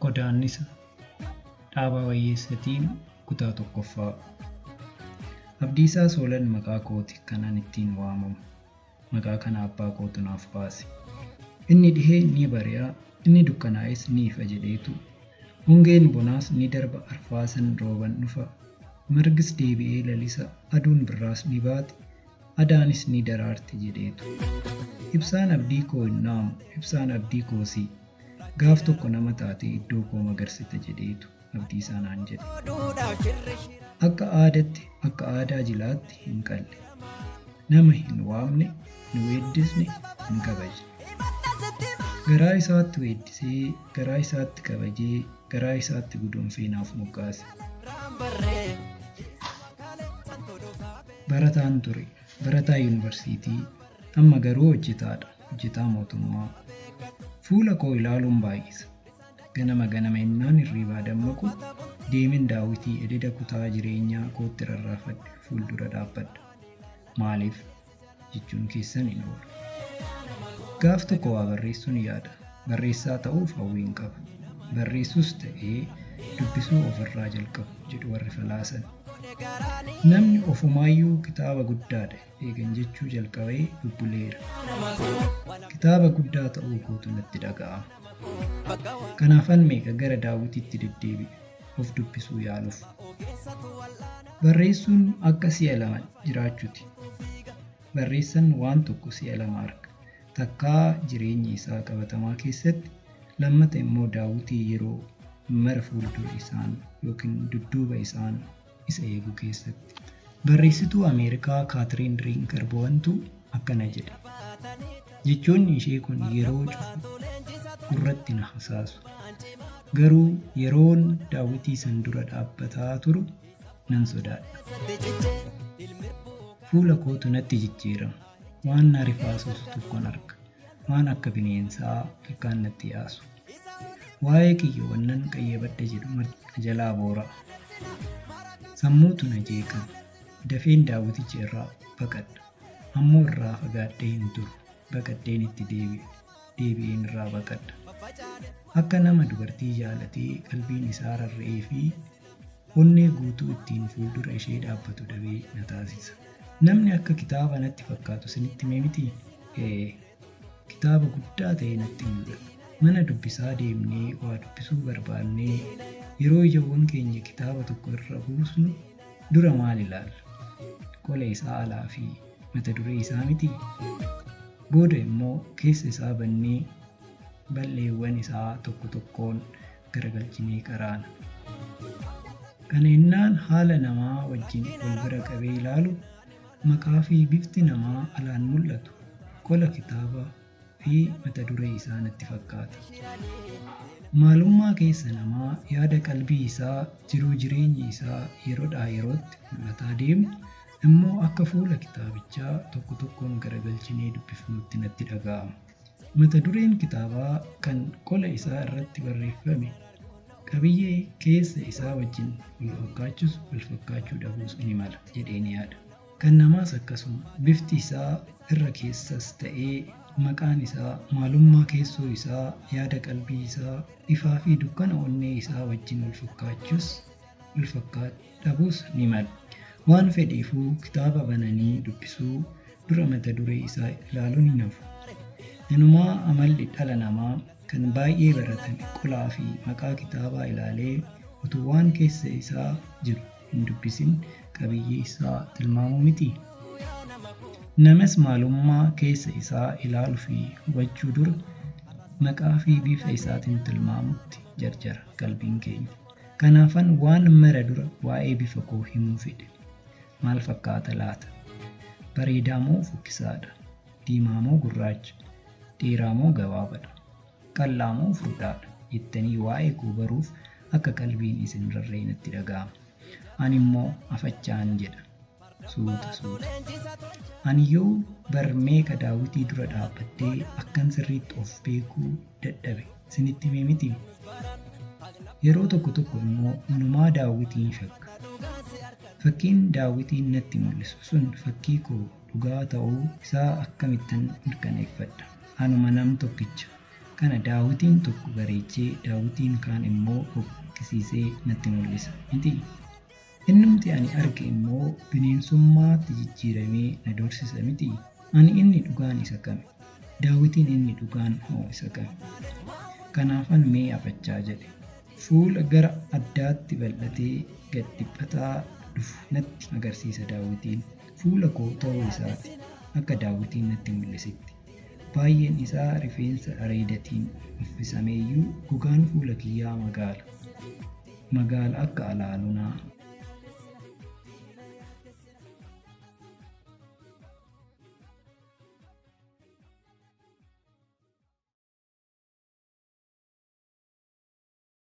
Godaannisa Dhaabaa Wayyeessatiin Kutaa 1ffaa Abdiisaa Soolan maqaa kooti kanan ittiin waamamu. Maqaa kana abbaa kootu naaf baase. Inni dhihe ni bari'a, inni dukkanaa'es ni ifa jedheetu. Hongeen bonaas ni darba arfaasan rooban dhufa, margis deebi'ee lalisa, aduun birraas ni baati, adaanis ni daraarti jedheetu. Ibsaan abdii koo hin dhaamu, ibsaan abdii koo si. Gaaf tokko nama taatee iddoo koo magarsita jedheetu Abdiisaa naan jedhe. Akka aadatti, akka aadaa jilaatti hin qalle. Nama hin waamne, hin weeddisne, hin kabajne. Garaa isaatti weeddisee, garaa isaatti kabajee, garaa isaatti guduunfee naaf moggaase. Barataan ture. Barataa Yuunivarsiitii. Amma garuu hojjetaadha. Hojjetaa mootummaa. Fuula koo ilaaluun baay'isa. Ganama ganama ennaan hirriibaa dammaqu deemen daawwitii ededa kutaa jireenyaa kootti rarraafadhe fuuldura dhaabbadha. Maaliif? Jechuun keessan hin oolu. Gaaf tokko waa barreessuun yaada. Barreessaa ta'uuf hawwiin qaba. Barreessuus ta'ee dubbisuu ofirraa jalqabu jedhu warri falaasan. Namni ofumaayyuu kitaaba guddaadha eegan jechuu jalqabee bubbuleera. Kitaaba guddaa ta'uu kootu natti dhaga'ama. Kanaafan meeqa gara daawwitiitti deddeebi'a of dubbisuu yaaluuf. Barreessuun akka si'a lama jiraachuuti. Barreessan waan tokko si'a lama arga. Takkaa jireenya isaa qabatamaa keessatti, lammata immoo daawwitii yeroo mara fuuldura isaan yookiin dudduuba isaan isa eegu keessatti. Barreessituu Ameerikaa Kaatiriin Diriinker Bowantu akkana jedhe. Jechoonni ishee kun yeroo cufa gurratti na hasaasu. Garuu yeroon daawwitii san dura dhaabbataa turu nan sodaadha. Fuula kootu natti jijjiirama. Waan na rifaasisu tokkon arga. Waan akka bineensaa ilkaan natti yaasu. Waa'ee kiyya wannan qayyabadha jedhu marti na jalaa boora'a. Sammuutu na jeeqama. Dafeen daawwiticha irraa baqadha. Ammoo irraa fagaadhee hin turu. Baqadheen itti deebi'a. Deebi'een irraa baqadha. Akka nama dubartii jaalatee qalbiin isaa rarra'ee fi onnee guutuu ittiin fuuldura ishee dhaabbatu dhabee na taasisa. Namni akka kitaaba natti fakkaatu isinitti hime mitii? Ee. Kitaaba guddaa ta'ee natti mul'ata. Mana dubbisaa deemnee waa dubbisuu barbaannee yeroo ijawwan keenya kitaaba tokko irra buusnu dura maal ilaalla? Qola isaa alaa fi mata duree isaa mitii? Booda immoo keessa isaa bannee bal'eewwan isaa tokko tokkoon garagalchinee qaraana. Kana ennaan haala namaa wajjin wal bira qabee ilaalu Maqaa fi bifti namaa alaan mul'atu qola kitaaba fi mata duree isaa natti fakkaata. Maalummaa keessa namaa, yaada qalbii isaa, jiruu jireenyi isaa yerodhaa yerootti mul'ataa deemu immoo akka fuula kitaabichaa tokko tokkoon garagalchinee dubbifnuutti natti dhaga'ama. Mata dureen kitaabaa kan qola isaa irratti barreeffame qabiyyee keessa isaa wajjin wal fakkaachuus wal fakkaachuu dhabuus ni mala jedheen yaada. Kan namaas akkasuma bifti isaa irra keessas ta'ee maqaan isaa maalummaa keessoo isaa, yaada qalbii isaa, ifaa fi dukkana onnee isaa wajjin wal fakkaachuus wal fakkaachuu dhabuus ni mala. Waan fedheefuu kitaaba bananii dubbisuu dura mata duree isaa ilaaluun hin hafu. Inumaa amalli dhala namaa kan baay'ee baratame qolaa fi maqaa kitaabaa ilaalee utuu waan keessa isaa jiru hin dubbisin qabiyyee isaa tilmaamuu mitii? Namas maalummaa keessa isaa ilaaluu fi hubachuu dura maqaa fi bifa isaatiin tilmaamutti jarjara qalbiin keenya. Kanaafan waan mara dura waa'ee bifa koo himuu fedhe. Maal fakkaata laata? Bareedaa moo fokkisaadha? Diimaa moo gurraacha? Dheeraa moo gabaabadha? Qal'aa moo furdaadha? Jettanii waa'ee koo baruuf akka qalbiin isin rarra'e natti dhaga'ama. Ani immoo afachaan jedha. Suuta suuta. Ani yoo bar meeqa daawwitii dura dhaabbadhee akkan sirriitti of beekuu dadhabe isinitti hime mitii? Yeroo tokko tokko immoo inumaa daawwitiin shakka. Fakkiin daawwitiin natti mul'isu sun fakkii koo dhugaa ta'uu isaa akkamittan mirkaneeffadha? Anuma nam tokkicha. Kana daawwitiin tokko bareechee daawwitiin kaan immoo fokkisiisee natti mul'isa mitii? Innumti ani arge immoo bineensummaatti jijjiiramee na doorsisa mitii? Ani inni dhugaan isa kami? Daawwitiin inni dhugaan hoo isa kami? Kanaafan mee afachaa jedhe. Fuula gara addaatti bal'atee gad dhiphataa dhufu natti agarsiisa daawwitiin. Fuula koo ta'uu isaati akka daawwitiin natti mul'isetti. Baay'een isaa rifeensa areedatiin uffisameeyyuu gogaan fuula kiyyaa magaala. Magaala akka alaalunaa.